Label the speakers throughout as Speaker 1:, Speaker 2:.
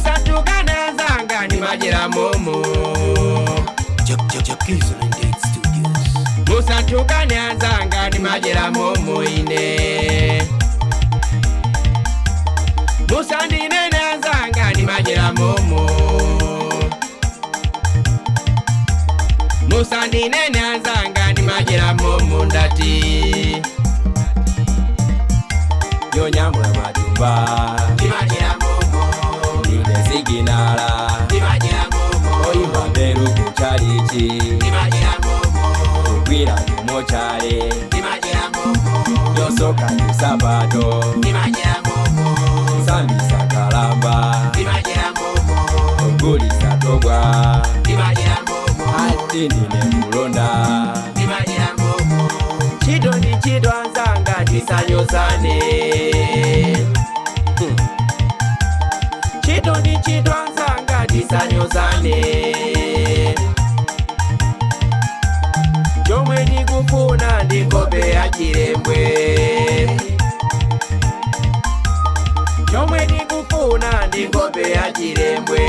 Speaker 1: Musatukane anzanga, ndimajera momo.
Speaker 2: Jakizo 98 Studios.
Speaker 1: Musatukane anzanga, ndimajera momo ine. Musandinene anzanga, ndimajera momo. Musandinene anzanga, ndimajera momo ndati.
Speaker 3: Yonyamula matumba.
Speaker 1: Ndimajera momo.
Speaker 3: Ine siginala.
Speaker 1: Ndimajera momo.
Speaker 3: Oyimba beru ku kyalichi.
Speaker 1: Ndimajera momo.
Speaker 3: Kugwira kumochale.
Speaker 1: Ndimajera momo.
Speaker 3: Yosoka kusabato.
Speaker 1: Ndimajera momo.
Speaker 3: Nsambisa kalamba.
Speaker 1: Ndimajera momo.
Speaker 3: Ogulisa togwa.
Speaker 1: Ndimajera momo.
Speaker 3: Ati ndine mulonda.
Speaker 1: Ndimajera momo. Ntchito ndi ntchito anzanga, tisanyozane. Ntchito ndi ntchito anzanga, tisanyozane. Chomwe ndikufuna ndi nkhope ya chilembwe. Chomwe ndikufuna ndi nkhope ya chilembwe.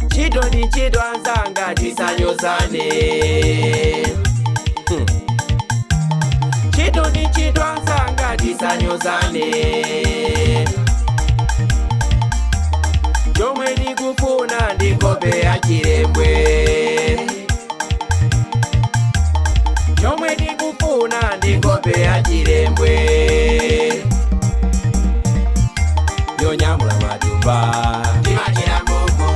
Speaker 1: Ntchito ndi ntchito anzanga, tisanyozane. Ntchito ndi ntchito anzanga, tisanyozane. Chomwe ndikufuna ndi nkhope ya chilembwe. Chomwe ndikufuna ndi nkhope ya chilembwe.
Speaker 3: Yonyamula matumba.
Speaker 1: Ndimajera momo.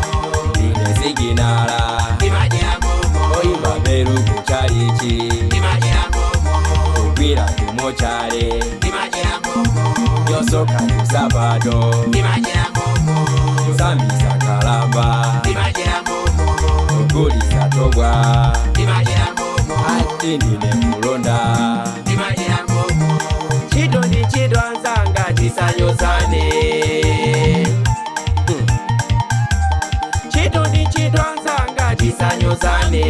Speaker 3: Ine siginala.
Speaker 1: Ndimajera momo.
Speaker 3: Oyimba beru ku kyalichi.
Speaker 1: Ndimajera momo.
Speaker 3: Kugwira kumochale.
Speaker 1: Ndimajera momo.
Speaker 3: Yosoka kusabato.
Speaker 1: Ndimajera momo.
Speaker 3: Nsambisa kalamba.
Speaker 1: Ndimajera momo.
Speaker 3: Ogulisa togwa.
Speaker 1: Ndimajera momo.
Speaker 3: Ati ndine mulonda.
Speaker 1: Ndimajera momo. Ntchito ndi ntchito anzanga, tisanyozane. Ntchito ndi ntchito anzanga, tisanyozane.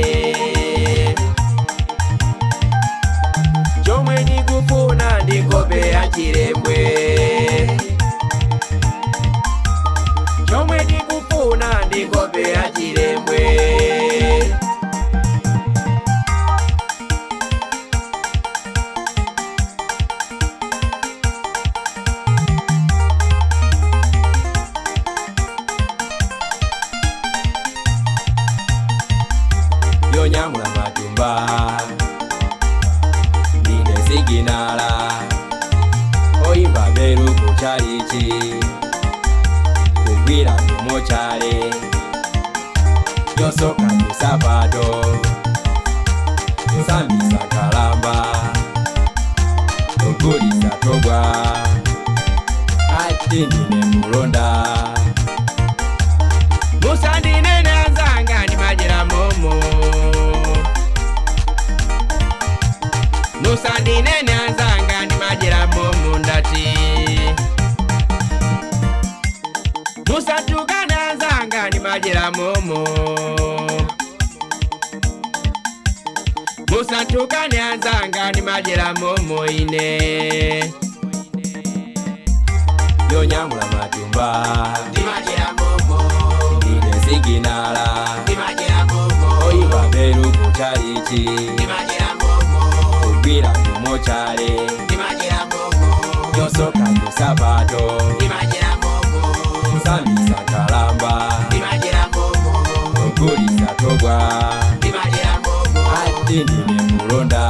Speaker 1: Chomwe ndikufuna ndi nkhope ya chilembwe. Chomwe ndikufuna ndi nkhope ya chilembwe.
Speaker 3: Yonyamula matumba. Ndine siginala. Oyimba beru ku kyalichi. Kugwira kumochale. Yosoka kusabato. Nsambisa kalamba. Ogulisa togwa. Ati ndine mulonda.
Speaker 1: Musandinene anzanga, ndimajera momo. Musandinene anzanga, ndimajera momo ndati. Musatukane anzanga, ndimajera momo. Musatukane anzanga, ndimajera momo ine.
Speaker 3: Yonyamula matumba.
Speaker 1: Ndimajera momo.
Speaker 3: Ine siginala.
Speaker 1: Ndimajera momo.
Speaker 3: Oyimba beru ku kyalichi.
Speaker 1: Ndimajera momo.
Speaker 3: Kugwira kumochale.
Speaker 1: Ndimajera momo.
Speaker 3: Yosoka kusabato.
Speaker 1: Ndimajera momo.
Speaker 3: Nsambisa kalamba.
Speaker 1: Ndimajera momo.
Speaker 3: Ogulisa togwa.
Speaker 1: Ndimajera
Speaker 3: Sindine mulonda.